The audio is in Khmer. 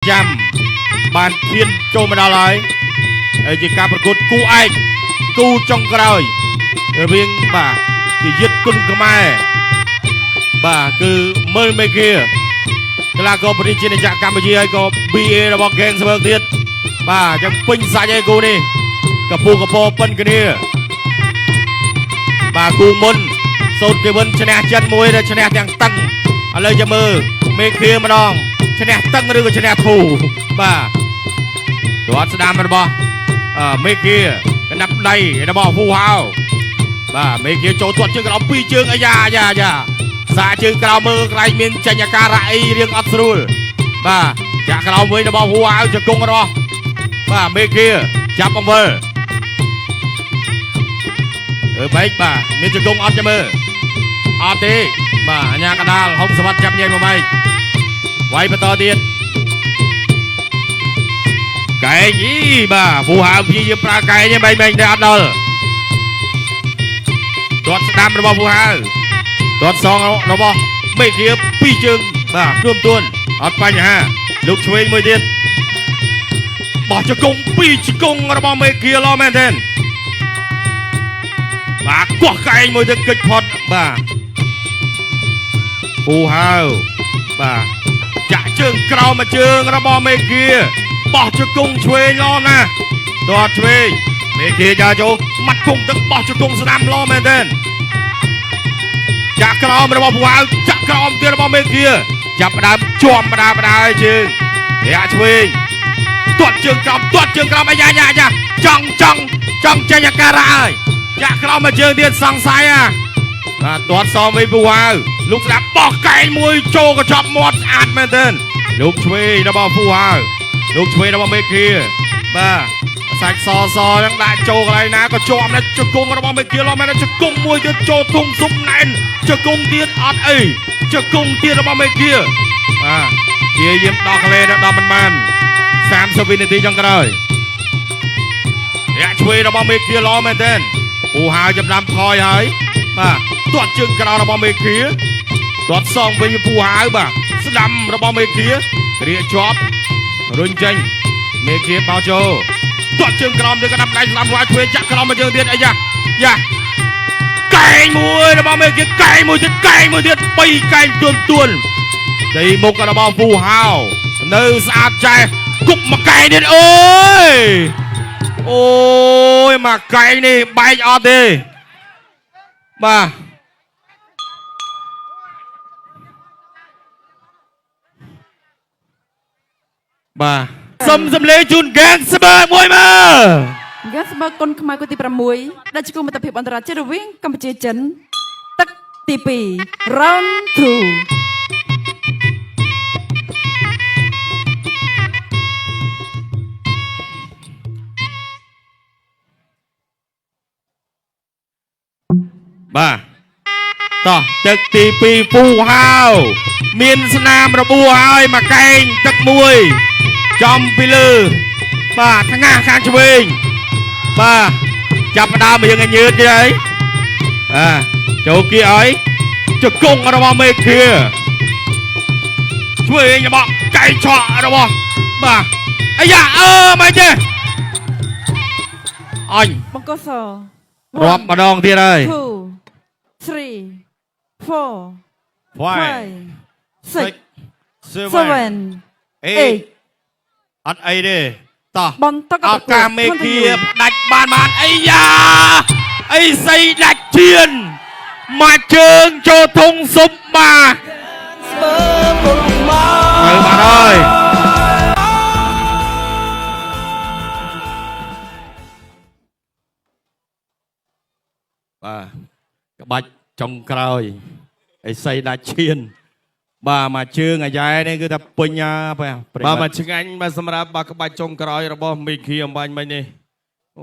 ចាំបានឈានចូលមកដល់ហើយហើយជាការប្រកួតគូឯកគូចុងក្រោយរវាងបាទជាយុទ្ធគុណខ្មែរបាទគឺមើលមេគាកីឡាករប្រជាជាតិកម្ពុជាហើយក៏ BA របស់ហ្គេងស្មើទៀតបាទអញ្ចឹងពេញសាច់ឯគូនេះកពូកពោពិនគ្នាបាទគូមុនសូត្រគេវិនឈ្នះចិនមួយដែលឈ្នះទាំងតឹងឥឡូវចាំមើលមេគាម្ដងឈ្នះតឹងឬក៏ឈ្នះធូបាទទាត់ស្ដាំរបស់មេគាកណ្ដាប់ដៃរបស់ហ្វូហៅបាទមេគាចូលទាត់ជើងក្រោមពីរជើងអាយ៉ាយ៉ាយ៉ាសាកជើងក្រោមមើលក្រែងមានចេញអាការៈអីរៀងអត់ស្រួលបាទចាក់ក្រោមវិញរបស់ហ្វូហៅជង្គង់របស់បាទមេគាចាប់អំវិលអឺបែកបាទមានជង្គង់អត់ចាំមើលអត់ទេបាទអញ្ញាកដាលហុងសវັດចាប់ញ៉ៃមកបែកវាយបន្តទៀតកែងអីបាទហ្វូហៅព្យាយាមប្រើកែងហ្នឹងបែកបែកតែអត់ដល់ទាត់ស្ដាំរបស់ហ្វូហៅទាត់សងរបស់មេគាពីរជើងបាទរួមទួនអត់បញ្ហាលោកឆ្វេងមួយទៀតបោះជង្គង់ពីរជង្គង់របស់មេគាល្អមែនទែនបាទកោះកែងមួយទៀតកិច្ចផុតបាទពូហៅបាទចាក់ជើងក្រោមមួយជើងរបស់មេគាបោះជង្គង់ឆ្វេងល្អណាស់ទាត់ឆ្វេងមេគាចាចូលម៉ាត់គង់ទឹកបោះជង្គង់ស្ដាំល្អមែនទែនចាក់ក្រោមរបស់ពូហៅចាក់ក្រោមទៀតរបស់មេគាចាប់ផ្ដើមជាប់ផ្ដើមផ្ដើមជើងរាក់ឆ្វេងទាត់ជើងក្រោមទាត់ជើងក្រោមអាយ៉ាយ៉ាយ៉ាចង់ចង់ចង់ចេញអាការៈហើយចាក់ក្រោមមួយជើងទៀតសង្ស័យអាបាទទាត់សមវិញពូហៅលោកស្ដាប់បោះកែងមួយចូលកញ្ចប់មាត់ស្អាតមែនទែនលោកឆ្វេងរបស់ពូហៅលោកឆ្វេងរបស់មេគាបាទសាច់សសហ្នឹងដាក់ចូលកន្លែងណាក៏ជាប់ដែរជង្គង់របស់មេគាឡំមែនជង្គង់មួយទៀតចូលធុងស៊ុបណែនជង្គង់ទៀតអត់អីជង្គង់ទៀតរបស់មេគាបាទជាយាមដោះក្លេដល់មិនបាន30វិនាទីចុងក្រោយរាក់ឆ្វេងរបស់មេគាល្អមែនទែនពូហាវចំដាំថយហើយបាទទាត់ជើងក្រោយរបស់មេគាទាត់សងវិញពូហាវបាទស្ដាំរបស់មេគារៀកជាប់រុញចេញមេគាបោចូលទាត់ជើងក្រោមទៅកណ្ដាប់ដៃស្ដាំវាយឆ្វេងចាក់ក្រោមមកជើងទៀតអាយ៉ាយ៉ាកែងមួយរបស់មេគាកែងមួយទៀតកែងមួយទៀតបីកែងទួនទួនទីមុខរបស់ពូហាវនៅស្អាតចេះគប់មកកែងទៀតអូយអូយមកកែងនេះបែកអត់ទេបាទបាទសុំសំលេងជូនហ្គេងស្បើមួយមើល ហ្គេមស្មើគុណខ្មែរគូទី6ដែលជាគូមិត្តភាពអន្តរជាតិរវាងកម្ពុជាចិនទឹកទី2 round 2 បាទតោះទឹកទី2ពូហាវមានស្នាមរបួសហើយមកកែងទឹកមួយចំពីលើបាទថ្ងាសខាងឆ្វេងបាទចាប់ផ្ដើមរៀងឲ្យញើតទៀតហើយអាចូលគៀឲ្យជង្គង់របស់មេគាឆ្វេងរបស់កែងឆក់របស់បាទអាយ៉ាអឺមិនទេអញ បង្គោលស រាប់ម្ដងទៀតហើយ 2 3 4 5 5 6 7 7 8អត់អីទេតោះ បន្ត ឱកាសមេគាផ្ដាច់បានបានអីយ៉ាអីសីដាច់ឈៀនមកជើងចូលធុងស៊ុបបាទទៅបានហើយបាទក្បាច់ចុងក្រោយអីសីដាច់ឈៀនបាទមកជើងអាយ៉ែនេះគឺថាពេញណាបាទប្រិយ បាទ មិត្ត មកឆ្ងាញ់បាទសម្រាប់បាទក្បាច់ចុងក្រោយរបស់មីខីអំបញ្ញមិញនេះ។